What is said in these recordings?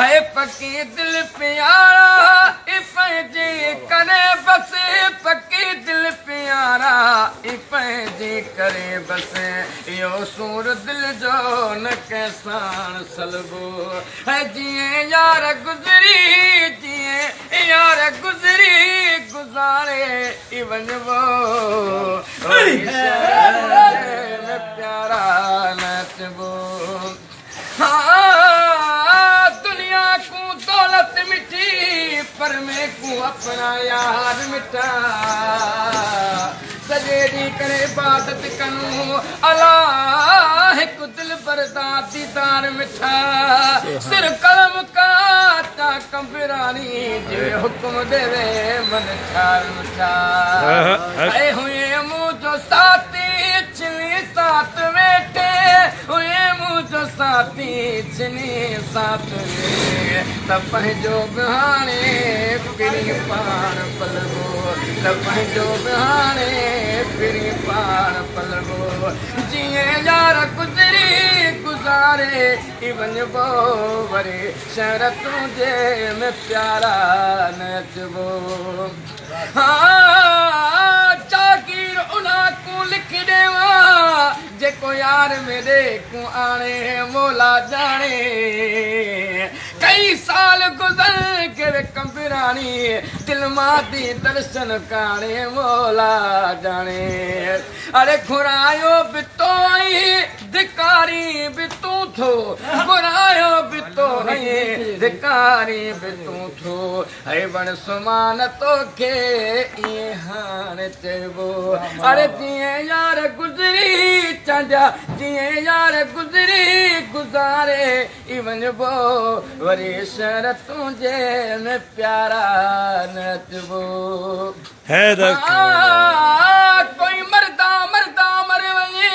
اي پڪي دل پيارا اي پنهنجي ڪري بس پڪي دل پيارا اي پنهنجي ڪري بس اهو سور دل جو نه ڪنهن ساڻ سلبو اي جيئن يار گذري جيئن يار گذري گذاري ئي وڃبو وري شهر ۾ پيارا نه اچبو. ها دنيا ڪون دولت مٺي پر مين ڪون اپنا يار مٺا سڄي ڏينهن ڪري عبادت ڪنون الا هڪ دلبر دا ديدار مٺا سر قلم ڪراچا قمبراڻي جوين حڪم ڏيوي من ڇار مٺا اي هئين منهنجو ساٿي ڇني ساٿ ويٺي هئين منهنجو ساٿي ڇني ساٿ ويٺي ته پنهنجو به هاڻي پرين پاڻ پلبو ته پنهنجو به هاڻي پرين پاڻ پلبو جيئن يار گذري گذاري ئي وڃبو وري شهر تنهنجي ۾ پيارا نه اچبو. ها جاگير انهان ڪون لک ڏيوان جيڪو يار ميڏي ڪون آڻي مولا ڄاڻي ڪئي سال گذر گئي قمبراڻي دل مان the درشن ڪاڻي مولا ڄاڻي اڙي گهرايو به تو ۽ ڌڪارين به تون ٿو گهرايو به تو ۽ ڌڪارين به تون ٿو اي وڻ سمان توکي ائين هاڻ چئبو اڙي جيئن يار گذري چانڊيا جيئن يار گذري گذاري ئي وڃبو وري شهر تنهنجي ۾ پيارا نه اچبو. ڪوئي مردا مردا مر وڃي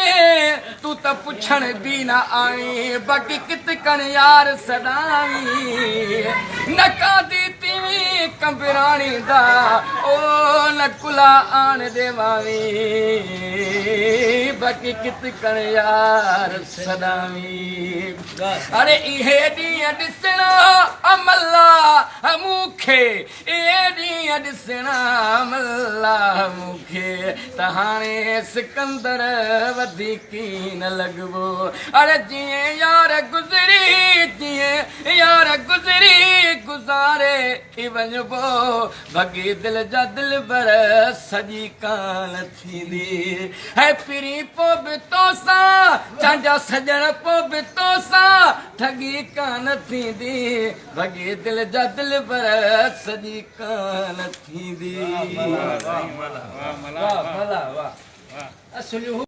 تون ته پڇڻ به نه آئين باقي ڪت ڪڻ يار سڏائين نه ڪاندي تيوين قمبراڻي دا او نه ڪلا آڻ ڏيواوين باقي ڪت ڪڻ يار سڏائين اڙي اهي ڏينهن ڏسڻا املا مون کي اهي ڏينهن ڏسڻا ملا مون کي ته هاڻي سڪندر وڌيڪ ئي نه لڳبو. اڙي جيئن يار گذري جيئن يار گذري گذاري ئي وڃبو. ڀڳي دل جا دلبر سڄي ڪانه ٿيندي. هي پرين پو به توسان چانڊيا سڄڻ پو به توسان ٺڳي ڪانه ٿيندي. ڀڳي دل جا دلبر سڄي ڪانه ٿيندي. واھ ملا واھ.